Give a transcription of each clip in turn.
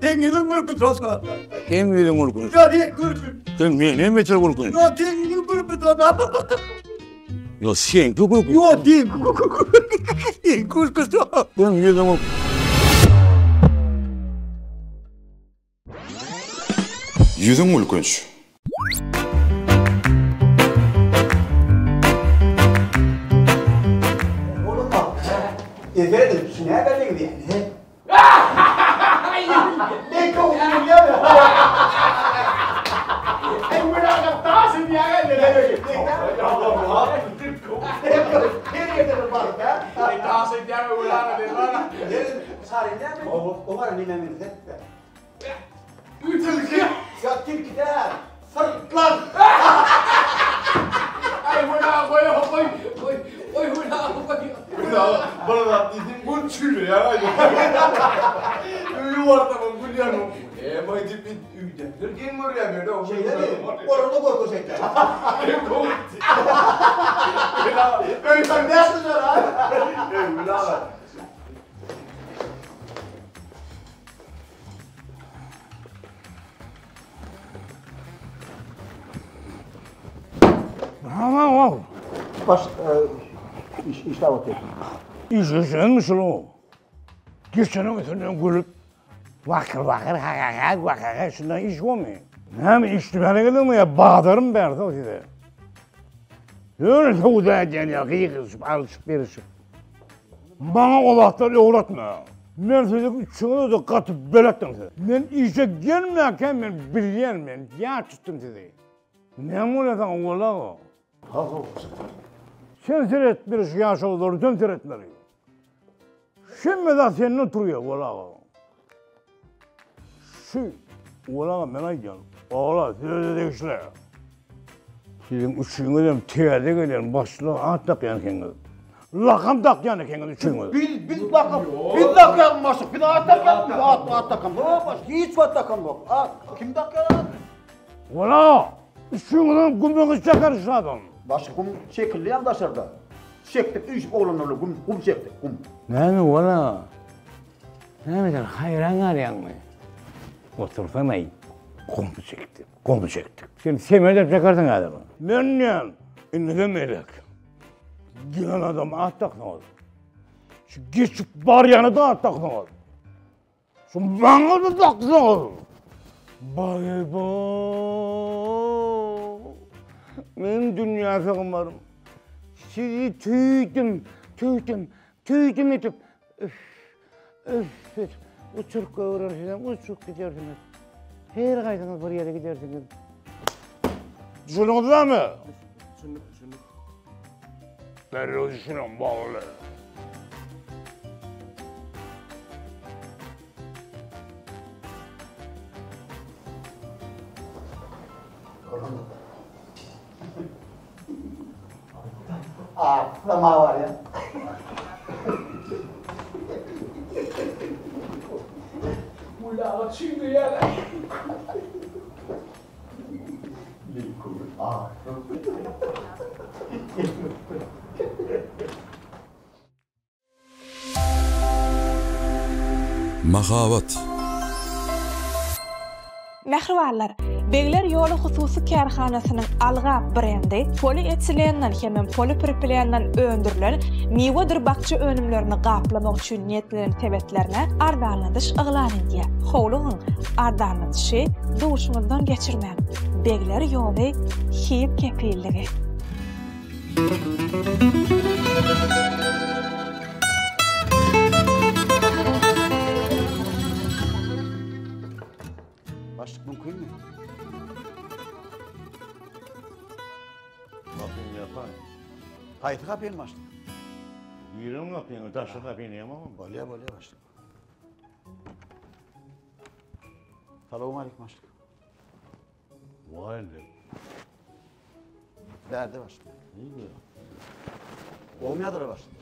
Seň ýüzüň gülkünç olsa. Seň ýüzüň gülkünç. Ýa seň gülkünç. Sen menden beter gülkünç. Ýa seň ýüzüň gülkünç olsa. Ýa seňki gülkünç. Ýa seň Seň gülkünç. Seň ýüzüň Ýüzüň gülkünç. Baş iş işläp otyr. Işleşenmi şunuň? Geçeniň üstünden gülüp, wakyr wakyr ha ha ha ha ha şundan iş bolmy? Näme işlemeli geldiňmi ýa bazarym bärde size? Ýöne söwda edýän ýa gygyryşyp, alyşyp berişip. Maňa o wagtlar öwretme. Men siziň üçüňize-de gaty beletdim siz. Men işe gelmäkäm men bilýän men ýat tutdum sizi. Näme bolýar saňa walla? Sen seretmeli şu ýaşululary sen seretmeli. Hemme zat senden turýar walla. Şu walla men aýdýan. Ogla size degişli. Siziň üçüňizem täze gelen başlyga at dakýan ekeniňiz. Lakam dakýan ekeniňiz üçüňiz. Biz biz lakam biz dakýan başlyk. Biz at dakýan biz at at dakan. Ýok başlyk hiç wagt dakan ýok. At kim dakýar at? Wala üçüňizem gümüňizi çeker şu adam. Başlyk gum çekilýän daşarda. Çekdik üýşüp oglanlarla gum gum çekdik gum. Näme wala? Näme sen haýran galýaňmy? Otursana gum çekdik. Gum çekdik. Sen semedep çekersiň häzir. Men diýen, indiden beýläk gelen adam at daksaňyz. Şu geçip barýany da at daksaňyz. Şu maňa da daksaňyz. Baý ba. Men dünýä sygmaryn. Sizi tüýdüm, tüýdüm, tüýdüm edip. Üf. Üf, üf, uçuryp goýberersiňizem, uçup gidersiňiz. Her gaýsyňyz bir ýere gidersiňiz. Düşündiňiz barmy? Düşündik, düşündik. Derrew düşüniň, bagly. Aklama var ya. Gulaga çüýleýär. Mahabat. Mähribanlar! Begler ýoly hususy kärhanasynyň Algap brendi polietilenden hemem polipropilenden öndürilen miwedir bakja önümlerini gaplamak üçin niýetlenen sebetlerine arzanladyş yglan edýär. Howlugyň, arzanladyşy duşuňyzdan geçirmäň! Begler ýoly hil kepilligi. Başlyk mümkinmi? Gapyny ýapaý. Haýsy gapyny başlyk? Giren gapyny, daşy gapyny ýamam. Bolýa, bolýa başlyk. Salowmaleýkim başlyk. Waý. Bärde başlyk. Gowmy ýadyra başlyk?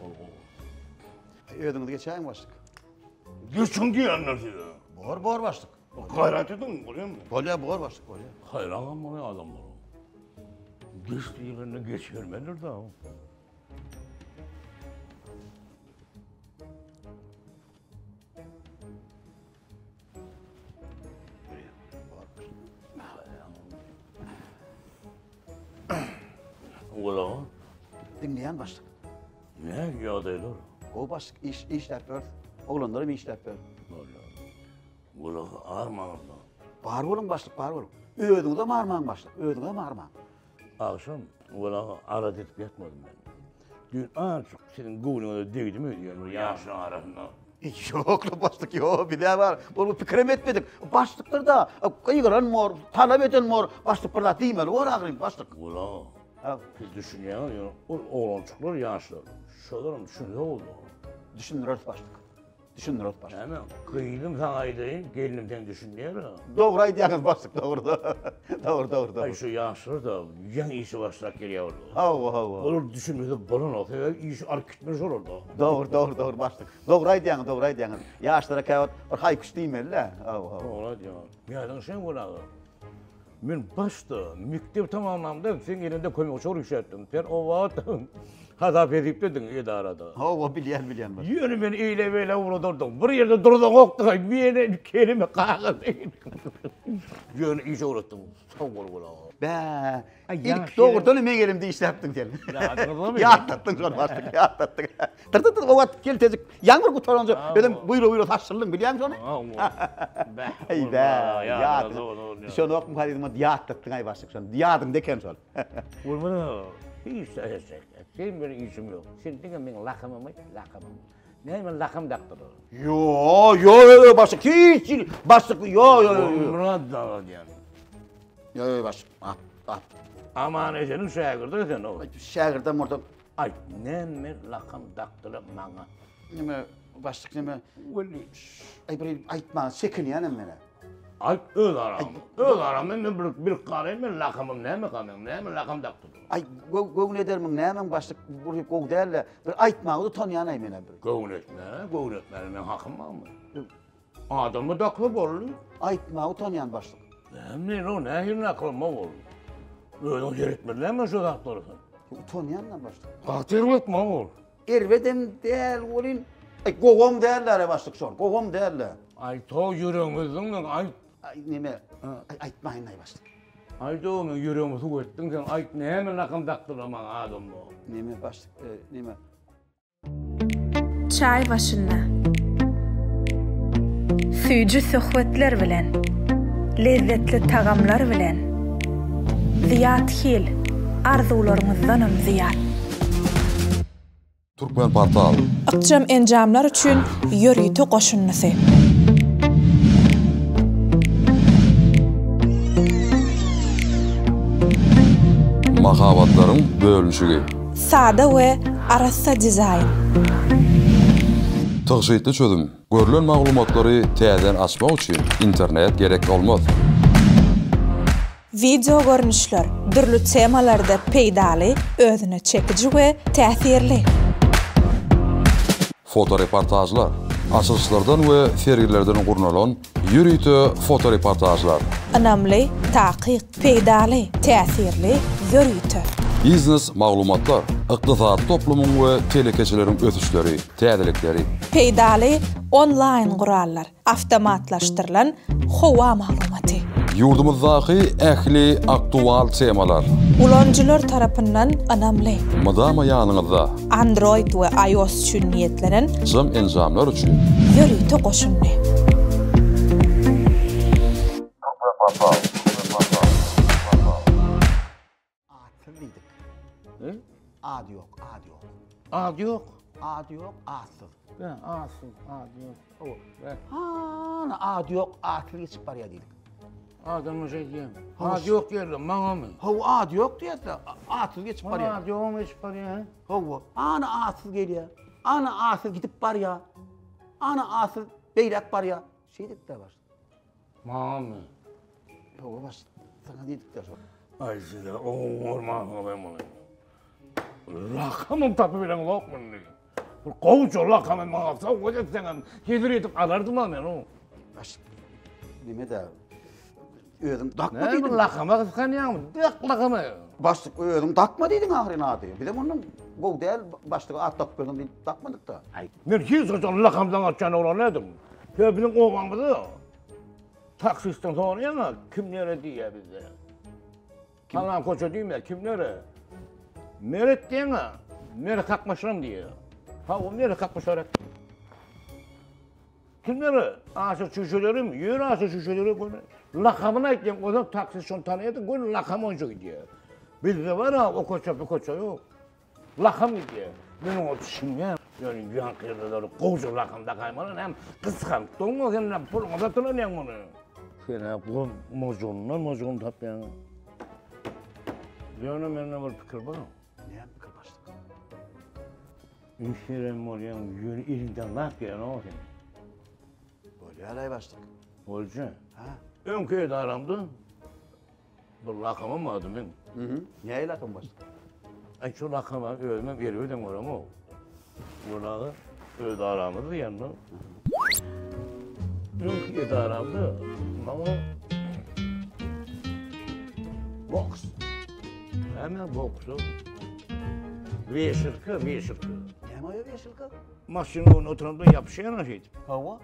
Özüňiz geçäýiň başlyk. Geçiň diýenler size. Bor, bor başlyk. Gaýrat ediň, bolýarmy? Bolýar, bor başlyk, bolýar. Haýranam bolýar adamlar. Geç diýlende geçirmelidir da. Gulaga. Diňleýän başlyk. Näme ýagdaýlar? Gowy başlyk, iş işläp ýörüs. Oglanlaram işläp ýör. Bolýar. Gulaga armaňyzda. Bar boluň başlyk, bar boluň. Özüňizem armaň başlyk, özüňizem armaň. Agşam gulaga alada edip ýatmadym men. Düýn azajyk siziň göwnüňize degdimi öýdýän bir ýaşlaryň arasynda. Ýok-la başlyk, ýok, biz-ä bar, ol pikirem etmedik. Başlykdyr-da, gygyran bor, talap eden bor, başlyk bir zat diýmeli bor ahyryn, başlyk. Gulaga, siz düşünýäňiz, ýöne ol oglanjyklar ýaşlar, şolaram düşünse boldy. Düşündireris başlyk. Düşündireris başlyk. Näme, gyzym saňa aýdaýyn, gelnim sen düşünýär-ä. Dogry aýdýaňyz başlyk, dogry. Dogry, dogry, dogry. Aý şu ýaşlar-da ýaňy işe başlap gelýär olar. Hawa, hawa. Olar düşünmese bolanok, sebäbi işi alyp gitmeli şolar-da. Dogry, dogry, dogry başlyk. Dogry aýdýaňyz, dogry aýdýaňyz. Ýaşlara käwagt bir haý-küş diýmeli-dä. Hawa, hawa. Dogry aýdýaňyz. Ýadyňa düşen bolaga. Men başda mekdep tamamlamda seň elinde kömekçi bolup işläpdim. Sen o wagt hasap-hesipdediň edarada. Hawa, bilýän, bilýän. Ýöne meni eýle-beýle ugradardyň. Bir ýerde durzaňokdyň. Meni kelime kagyz. Ýöne işe ugratdyň. Sag bol gulaga. Bä, ilk dogrudan hem meň elimde işläpdiň sen. Ýatlatdyň şony başlyk, ýatlatdyň. Tyr tyr tyr o wagt keltejik ýaňy gutaranja özem buýra-buýra saçdyrdyň bilýäňmi şony? Eý bä, ýadyňa düşenokmy harydyma ýatlatdyň-aý başlyk şony. Ýadyňda eken şol. Gulmyrat, hiç zat Seň bilen işim ýok. Sen diňe meň lakamymy aýt, lakamym. Näme lakam dakdylar? Ýo, ýo, ýo, başlyk hiç hili başlyk ýo, ýo, ýo. Gulmyrat daga diýen. Ýo, ýo, başlyk, at, at. Aman ejeniň şägirdi sen o. Şägirdem bolsam. Aýt, näme lakam dakdylar maňa? Näme, başlyk näme? Weli. Aý bir aýtmaga çekinýänem men. Aýt öz aram. Öz aram men bir bir garaýyn men lakamym näme meň, näme lakam dakdylar? Aý göwün edermiň nämeň başlyk bir gowy däl-de, bir aýtmaga utanýan-aý menem bir. Göwün etme, göwün etmäne meň hakym barmy? Adamy dakla boldy. Aýtmaga utanýan başlyk. Näme o nähili nakylma boldy? Özüň seretmeli näme şu zatlary sen? Utanýan da başlyk. Gaty erbet ma ol. Erbedem däl welin, aý gowam dälär başlyk şol, gowam dälär. Aý to ýüregimi üzdüň meň aýt. Aý neme, aý aýtmaýyn aý başlyk. Aýt o meň ýüregimi suw etdiň sen aýt näme lakam dakdylar maňa adamlar. Neme başlyk, neme. Çaý başynda. Süýji söhbetler bilen, lezzetli tagamlar bilen, Zyýat Hil, arzuwlaryňyzdanam zyýat. Türkmenportal. Ykjam enjamlar üçin ýörite goşundysy. Mahabatlaryň bölünişigi. Sada we arassa dizaýn. Tygşytly çözüm, Görlen maglumatlary täzeden açmak üçin internet gerek bolmaz. Wideo görnüşler, dürli temalarda peýdaly, özüne çekiji we täsirli. Fotoreportažlar, Açylyşlardan we sergilerden gurnalan ýörite fotoreportažlar. Ynamly, takyk, peýdaly, täsirli, ýörite. Biznes maglumatlar, ykdysady toplumyň we telekeçileriň ösüşleri, täzelikleri. Peýdaly onlaýn gurallar, Awtomatlaşdyrylan howa maglumaty. Ýurdumyzdaky ähli aktual temalar. Ulanyjylar tarapyndan ynamly. Mydama ýanyňyzda. Android we iOS üçin niýetlenen. Jam enjamlar üçin. Ýörite goşundy. Türkmenportal. Atsyz diýdik. He? Ady ýok, ady ýok. Ady ýok. Ady ýok, atsyz. He, atsyz, ady ýok. Hawa. Hana ady ýok, atsyz geçip barýar diýdik. Adama şeý diýen. Ady ýok diýerler, maňamy? Hawa, ady ýok diýerler, atsyz geçip barýar. Ady ýogam geçip barýar, he? Hawa, ana atsyz gelýär. Ana atsyz gidip barýar. Ana atsyz beýläk barýar. Şeýdip-de başda. Maňamy? Ýok, baş saňa diýdikler şol. Aý size oňarmasyňyz hem muny. Lakamam tapyp bileňzok muny. Bir gowja lakamy maňa sowgat etseňem hezil edip alardym-a men o. Baş neme-de özüň dakma Näme diýdiň. lakama gysganýaňmy? Dak lakamy. Başlyk özüň dakma diýdiň ahyryn ady. Bizem ondan gowy däl başlyga at dakyp berseň diýip dakmadyk-da. Aý, men hiç haçan lakamdan gaçýan oglan däldim. Sebäbi biziň obamyzda taksistden soraýaň-a, kim nere diýýär bizde. Palan köçe diýmeýär, kim nere? Meret diýeňä, Meret kakmaşyram diýýär. Hawa, Meret kakmaşar. Kimlere? Aşa çüýşelerim, ýör aşa çüýşeleri göni. Lakamyny aýtýaň, ozal taksist şony tanaýardy, göni lakam boýunça gidýär. Bizde bar-a, o köçe, bu köçe ýok. Lakam gidýär. Men oňa düşünýän. Ýöne ýaňky ýerlerde gowja lakam dakaýmaly, näme gysganyp durma sen näme puluňa satyn alýaň muny. Sen-ä gum mojugyndan mojugyny tapýaň. Ýöne mende bir pikir bar. Näme pikir başlyk? Üns beren bolýaň, ýöne eliňden zat gelenok seniň. Bolýar-aý başlyk. Bolja. Ha. Öňki edaramda Bir lakamym bardy meň. Mhm. Nähili lakam başlyk? Aý şu lakamy özümem erbedem göremok. Walaga öz aramyzda diýende. Öňki edaramda maňa boks. Näme boks o? Weşilka, weşilka. Näme o weşilka? Maşynyň öňünde oturamda ýapyşýan şeýdip. Hawa.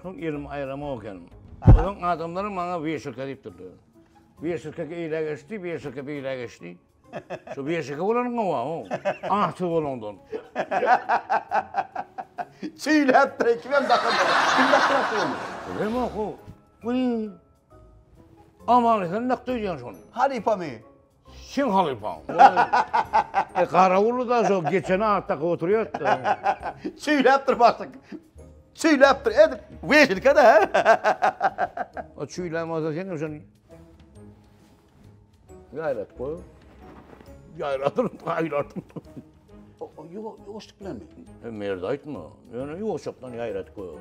Soň elimi aýramok ekenim. Onuň adamlary maňa weşilka diýipdirler. Weşilka eýlä geçdi, weşilka beýlä geçdi. Şu weşilka bolanyň gowy, o. Ahsyz bolanyňdan. Çüýläpdir, kimem dakandyr. Kim dakdyrypdyr ony? Bilemok, o. Wiý. Aman sen dakdy öýdýän şony. Halypamy? Seň halypaň. E Garawuly da şo geçeni at dakyp oturýardy. Çüýläpdir başlyk. Çüýläpdir. Edip weşilka da. O çüýlän bolsa sen hem şony ýaýrat goý. Ýaýratyn, ýaýratyn. Ýuwaşlyk bilenmi? E merde aýtma. Ýöne ýuwaşjakdan ýaýrat goý.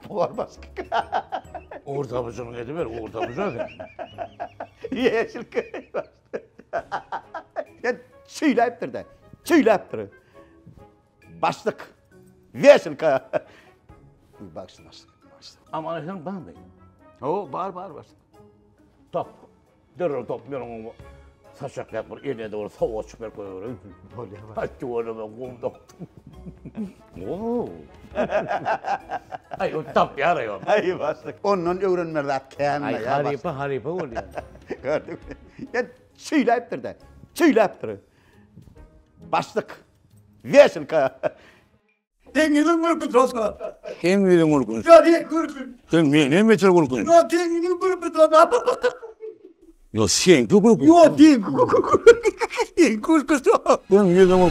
Bor başlyk. Ugur tapyjylyk ediber, ugur tapyjy sen. Ýeşilka. Ýa çüýläpdir de. Çüýläpdir. Başlyk. Weşilka. Başlyk, başlyk, başlyk. Aman esen barmy? O, bar, bar başlyk. Tap. Derrew top men oňa saçaklap bir eline de bir sowatçyk berip goýbereýin. Bolýar. Aý tüweleme gum dokdum. Oo. Aý o tapýar aý ol. Aý başlyk. Ondan öwrenmeli zat kän Aý halypa halypa bolýar. Gördüňmi? Ýa çüýläpdir-de. Çüýläpdir. Başlyk. Weşilka. Deňiziň gülküsi olsa. Seň ýüzüň gülkünç. Ýa seň gülkün. Sen menden beter gülkünç. Ýa deňiziň gülküsi olsa. Ýa seňki gülkünç. Ýa seňki gülkünç. Gülküsi. Seň ýüzüň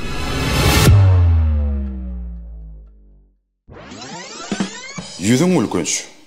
Ýüzüň gülkünç.